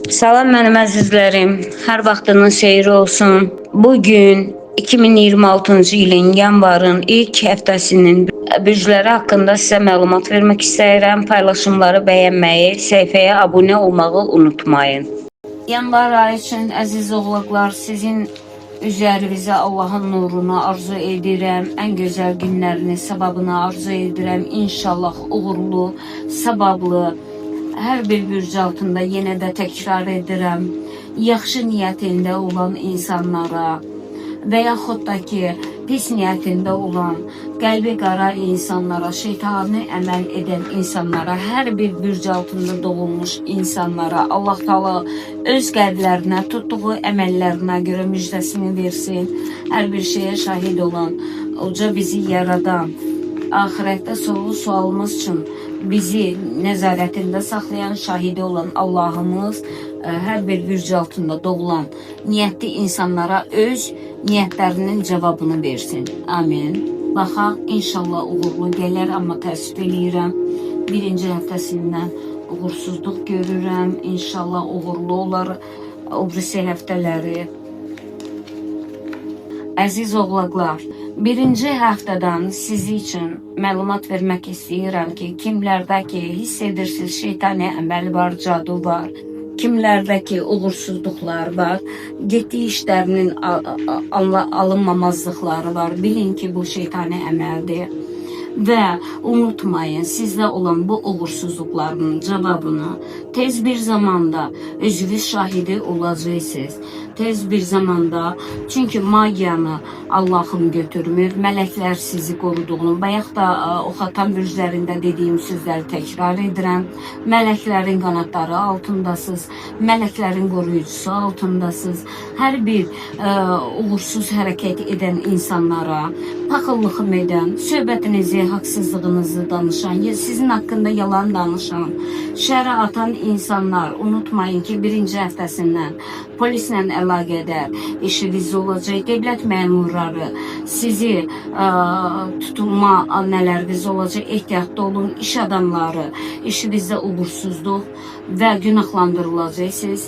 Salam mənim əzizlərim. Hər vaxtının xeyri olsun. Bugün 2026-cı ilin yanvarın ilk həftəsinin bürcləri haqqında sizə məlumat vermək istəyirəm. Paylaşımları bəyənməyi, səhifəyə abunə olmağı unutmayın. Yanvar ayı üçün əziz oğlaqlar, sizin üzərinizə Allahın nurunu arzu edirəm. Ən gözəl günlərini, savabını arzu edirəm. İnşallah uğurlu, savablı, hər bir bürc altında yenə də təkrar edirəm. Yaxşı niyyətində olan insanlara və yaxud da ki, pis niyyətində olan, qəlbi qara insanlara, şeytani əməl edən insanlara, hər bir bürc altında doğulmuş insanlara Allah Taala öz qəlblərinə, tutduğu əməllərinə görə müjdəsini versin. Hər bir şeyə şahid olan, uca bizi yaradan, axirətdə sorğu sualımız üçün bizi nəzarətində saxlayan, şahidi olan Allahımız hər bir bürc altında doğulan niyyətli insanlara öz niyyətlərinin cavabını versin. Amin. Baxaq, inşallah uğurlu gələr, amma təəssüf eləyirəm. Birinci həftəsindən uğursuzluq görürəm. İnşallah uğurlu olar o birisi həftələri. Əziz oğlaqlar, birinci həftədən sizi üçün məlumat vermək istəyirəm ki, kimlərdə ki hiss edirsiniz şeytani əməl var, cadu var, kimlərdə ki uğursuzluqlar var, getdiyi işlərinin alınmamazlıqları var. Bilin ki, bu şeytani əməldir. Və unutmayın, sizdə olan bu uğursuzluqların cavabını tez bir zamanda özünüz şahidi olacaqsınız. Tez bir zamanda, çünki magiyanı Allahım götürmür, mələklər sizi qoruduğunu, bayaq da oxatan bürclərində dediyim sözləri təkrar edirəm. Mələklərin qanadları altındasınız, mələklərin qoruyucusu altındasınız. Hər bir uğursuz hərəkət edən insanlara, paxıllıq edən, söhbətinizi, haqsızlığınızı danışan, sizin haqqında yalan danışan, şərə atan insanlar, unutmayın ki, birinci həftəsindən polislə əlaqədar işiniz olacaq, dövlət məmurları sizi tutulma nələriniz olacaq, ehtiyatlı olun, iş adamları, işinizdə uğursuzluq və günahlandırılacaqsınız.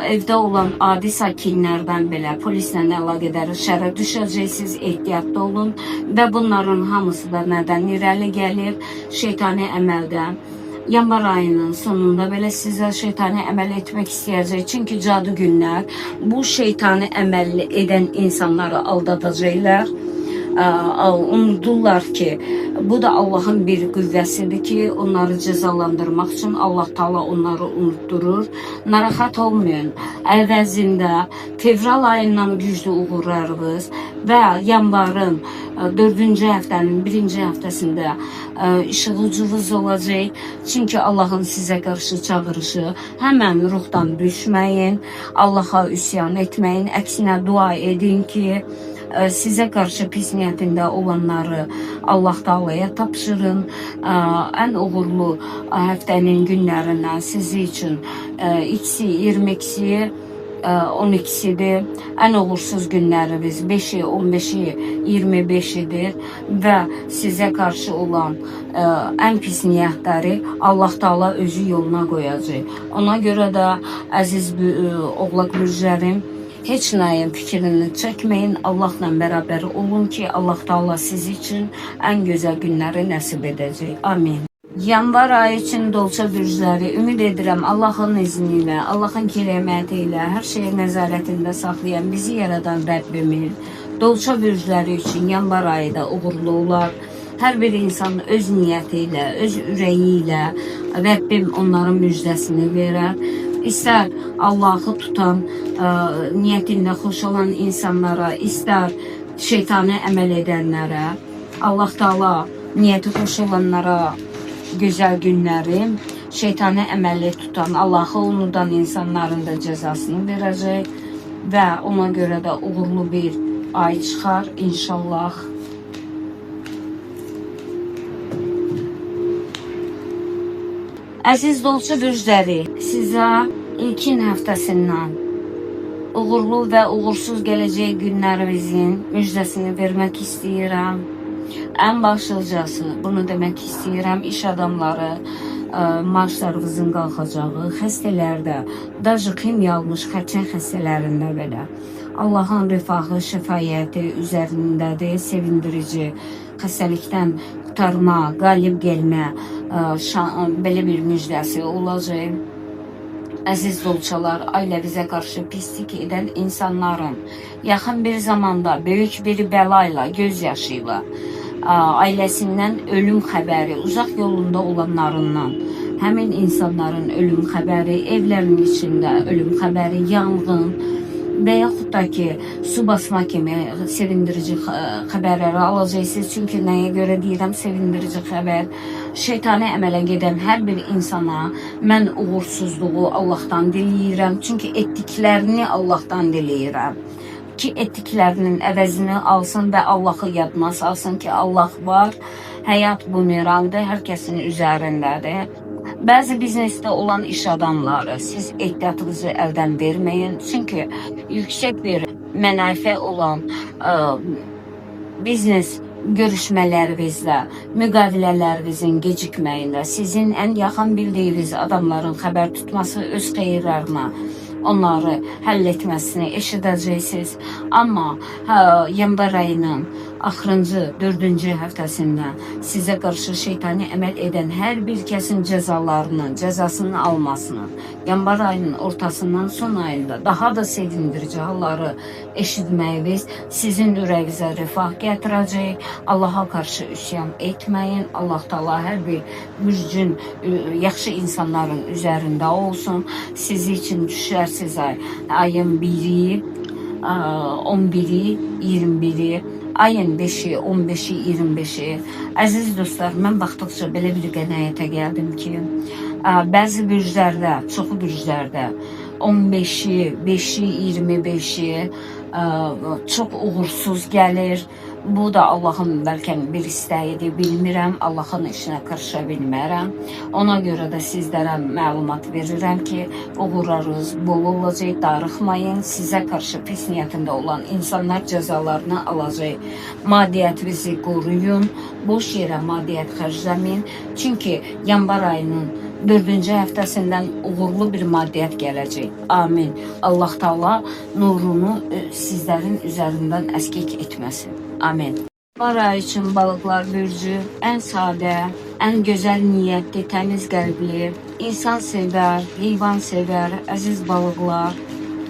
Evdə olan adi sakinlərdən belə polislə əlaqədar şərə düşəcəksiniz, ehtiyatlı olun və bunların hamısı da nədən irəli gəlir? Şeytani əməldən. Yanvar ayının sonunda belə sizə şeytani əməl etmək istəyəcək. Çünki cadu günlər bu şeytani əməl edən insanları aldadacaqlar. Unudurlar ki, bu da Allahın bir qüvvəsidir ki, onları cəzalandırmaq üçün Allah Taala onları unutdurur. Narahat olmayın. Əvəzində fevral ayından güclü uğurlarınız və yanvarın dördüncü həftənin birinci həftəsində işıq ucunuz olacaq. Çünki Allahın sizə qarşı çağırışı, həmən ruhdan düşməyin, Allaha üsyan etməyin, əksinə dua edin ki, sizə qarşı pis niyyətində olanları Allah Taalaya tapşırın. Ən uğurlu həftənin günlərindən sizi üçün 2-si, 22-si, 12-sidir. Ən uğursuz günləriniz 5-i, 15-i, 25-idir və sizə qarşı olan ən pis niyyətləri Allah Taala özü yoluna qoyacaq. Ona görə də əziz oğlaq bürclərim, heç nəyin fikrini çəkməyin. Allahla bərabər olun ki, Allah Taala sizi üçün ən gözəl günləri nəsib edəcək. Amin. Yanvar ayı üçün dolça bürcləri ümid edirəm Allahın izni ilə, Allahın keraməti ilə hər şeyi nəzarətində saxlayan bizi yaradan Rəbbimin dolça bürcləri üçün yanvar ayı da uğurlu olar. Hər bir insan öz niyyəti ilə, öz ürəyi ilə Rəbbim onların müjdəsini verər. İstər Allahı tutan, niyyətində xoş olan insanlara, istər şeytani əməl edənlərə, Allah Taala niyyəti xoş olanlara gözəl günləri, şeytani əməlli tutan, Allahı unudan insanların da cəzasını verəcək və ona görə də uğurlu bir ay çıxar inşallah. Əziz dolça bürcləri, sizə ilkin həftəsindən uğurlu və uğursuz gələcək günlərimizin müjdəsini vermək istəyirəm. Ən başlıcası bunu demək istəyirəm, iş adamları, Maaşlarınızın qalxacağı, xəstələrdə, daşı ximiya almış xərçəng xəstələrində belə Allahın rifahı, şəfayəti üzərindədir, sevindirici xəstəlikdən qurtarma, qalib gəlmə, belə bir müjdəsi olacaq. Əziz dolçalar, ailəvizə qarşı pislik edən insanların yaxın bir zamanda böyük bir bəlayla, göz yaşıyla, ailəsindən ölüm xəbəri, uzaq yolunda olanlarından, həmin insanların ölüm xəbəri, evlərinin içində ölüm xəbəri, yanğın və yaxud da ki, su basma kimi sevindirici xəbərləri alacaqsınız. Çünki nəyə görə deyirəm sevindirici xəbər? Şeytani əmələ gedən hər bir insana mən uğursuzluğu Allahdan diləyirəm. Çünki etdiklərini Allahdan diləyirəm. Ki etdiklərinin əvəzini alsın və Allahı yadına salsın ki, Allah var. Həyat bumerangdır, hər kəsin üzərindədir. Bəzi biznesdə olan iş adamları, siz ehtiyatınızı əldən verməyin. Çünki yüksək bir mənafə olan biznes görüşmələrinizdə, müqavilələrinizin gecikməyində, sizin ən yaxın bildiyiniz adamların xəbər tutması öz xeyirlərinə onları həll etməsini eşidəcəksiniz. Amma yanvar ayının axırıncı, dördüncü həftəsində sizə qarşı şeytani əməl edən hər bir kəsin cəzalarının, cəzasını almasını, yanvar ayının ortasından son ayında daha da sevindirici halları eşitməyiniz sizin ürəyinizə rifah gətirəcək. Allaha qarşı üsyan etməyin. Allah Taala hər bir bürcün, yaxşı insanların üzərində olsun. Sizi üçün düşərsiz ay, ayın 1-i, 11-i, 21-i, ayın 5-i, 15-i, 25-i. Əziz dostlar, mən baxdıqca belə bir qənaətə gəldim ki, bəzi bürclərdə, çoxu bürclərdə 15-i, 5-i, 25-i çox uğursuz gəlir. Bu da Allahın bəlkə bir istəyidir, bilmirəm. Allahın işinə qarışa bilmərəm. Ona görə də sizlərə məlumat verirəm ki, uğurlarınız bol olacaq, darıxmayın. Sizə qarşı pis niyyətində olan insanlar cəzalarını alacaq. Maddiyyətinizi qoruyun, boş yerə maddiyyət xərcləməyin. Çünki yanvar ayının 4-cü həftəsindən uğurlu bir maddiyyət gələcək. Amin. Allah Taala nurunu sizlərin üzərindən əskik etməsin. Amin. Yanvar ayı üçün balıqlar bürcü ən sadə, ən gözəl niyyətli, təmiz qəlbli, insan sevər, heyvan sevər, əziz balıqlar.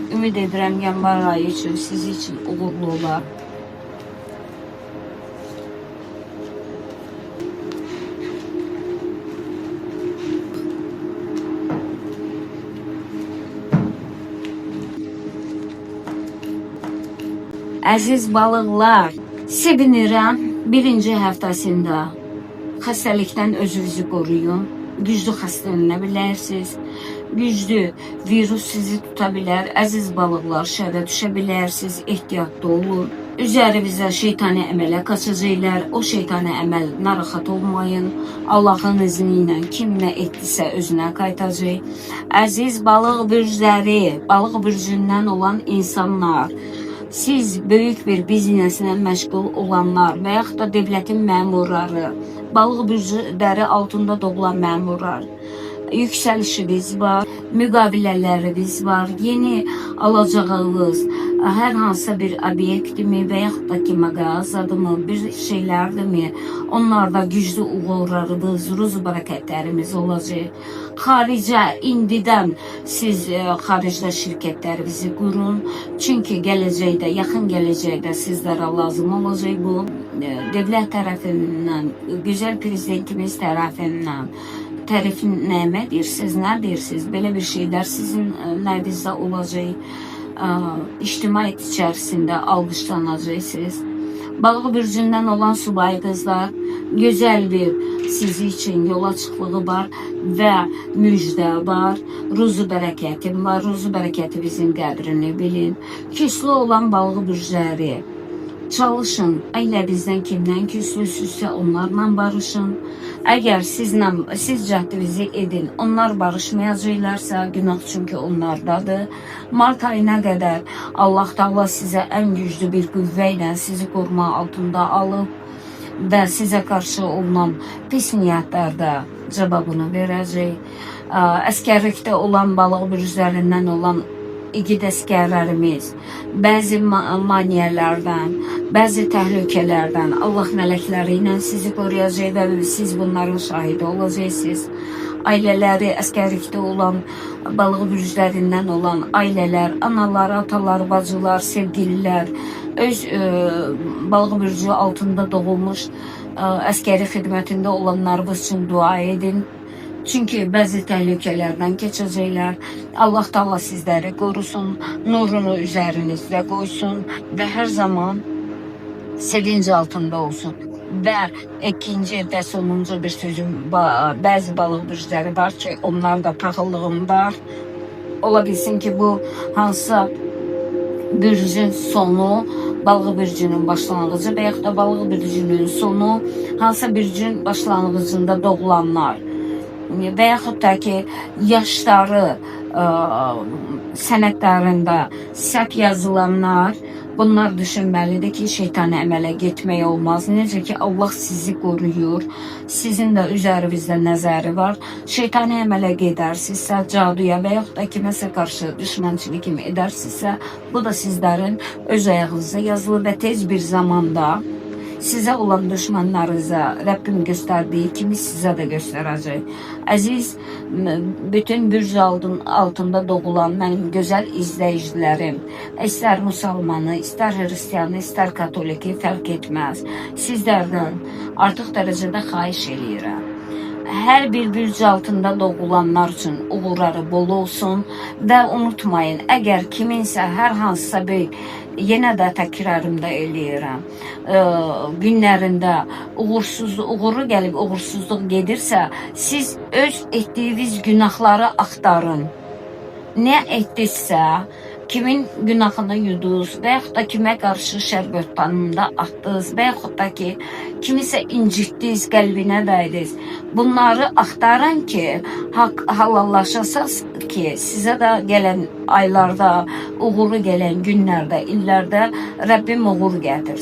Ümid edirəm yanvar ayı üçün sizi üçün uğurlu olar. Əziz balıqlar, sevinirəm birinci həftəsində xəstəlikdən özünüzü qoruyun. Güclü xəstələnə bilərsiniz. Güclü virus sizi tuta bilər. Əziz balıqlar, şəvə düşə bilərsiniz. Ehtiyatlı olun. Üzərinizə şeytani əmələ qaçacaqlar. O şeytani əməl narahat olmayın. Allahın izni ilə kim nə etdisə özünə qayıtacaq. Əziz balıq bürcləri, balıq bürcündən olan insanlar, siz böyük bir bizneslə məşğul olanlar və yaxud da dövlətin məmurları, balıq bürcləri altında doğulan məmurlar, yüksəlişiniz var, müqavilələriniz var, yeni alacağınız hər hansısa bir obyektimi və yaxud da ki mağazadımı, bir şeylərdirmi, onlarda güclü uğurlarınız, ruzu bərəkətlərimiz olacaq. Xaricə indidən siz xaricdə şirkətlərinizi qurun. Çünki gələcəkdə, yaxın gələcəkdə sizlərə lazım olacaq bu. Dövlət tərəfindən, gözəl prezidentimiz tərəfindən tərifnamə deyirsiniz, nə deyirsiniz? Belə bir şeylər sizin nəvinizdə olacaq. İctimaiyyət içərisində alqışlanacaqsınız. Balıq bürcündən olan subay qızlar, gözəl bir sizi üçün yol açıqlığı var və müjdə var. Ruzu bərəkəti var. Ruzu bərəkəti bizim qədrini bilin. Küslü olan balıq bürcləri, çalışın, ailənizdən kimdən küslüsünüzsə onlarla barışın. Əgər siz cəhdinizi edin, onlar barışmayacaqlarsa, günah çünki onlardadır. Mart ayına qədər Allah Taala sizə ən güclü bir qüvvə ilə sizi qoruma altında alıb və sizə qarşı olunan pis niyyətlərdə cavabını verəcək. Əskərlikdə olan balıq bürclərindən olan igid əskərlərimiz bəzi maneələrdən, bəzi təhlükələrdən Allah mələkləri ilə sizi koruyacaq və siz bunların şahidi olacaqsınız. Ailələri əskərlikdə olan balıq bürclərindən olan ailələr, analar, atalar, bacılar, sevgililər, öz balıq bürcü altında doğulmuş əskəri xidmətində olanlarınız üçün dua edin. Çünki bəzi təhlükələrdən keçəcəklər. Allah Taala sizləri qorusun, nurunu üzərinizdə qoysun və hər zaman sevinç altında olsun. Və ikinci və sonuncu bir sözüm, bəzi balıq bürcləri var ki, onlar da paxıllığım var. Ola bilsin ki, bu hansısa bürcün sonu, balıq bürcünün başlanğıcı və yaxud da balıq bürcünün sonu hansısa bürcün başlanğıcında doğulanlar və yaxud da ki, yaşları sənədlərində səhv yazılanlar, bunlar düşünməlidir ki, şeytani əmələ getmək olmaz. Necə ki, Allah sizi qoruyur, sizin də üzərinizdə nəzəri var. Şeytani əmələ gedərsinizsə, caduya və yaxud da kiməsə qarşı düşmənçilik kimi edərsinizsə, bu da sizlərin öz ayağınıza yazılır və tez bir zamanda sizə olan düşmənlərinizə Rəbbim göstərdiyi kimi sizə də göstərəcək. Əziz, bütün bürc altında doğulan mənim gözəl izləyicilərim, istər müsəlmanı, istər xristianı, istər katoliki fərq etməz. Sizlərdən artıq dərəcədə xahiş eləyirəm. Hər bir bürc altında doğulanlar üçün uğurları bol olsun və unutmayın, əgər kiminsə hər hansısa bir, yenə də təkrarımda eləyirəm, günlərində uğuru gəlib uğursuzluq gedirsə, siz öz etdiyiniz günahları axtarın. Nə etdinizsə, kimin günahını yudunuz və yaxud da kimə qarşı şər böhtanında atdınız və yaxud da ki, kimisə incitdiniz, qəlbinə dəydiniz. Bunları axtarın ki, haqq halallaşasaz ki, sizə də gələn aylarda, uğuru gələn günlərdə, illərdə Rəbbim uğur gətirsin.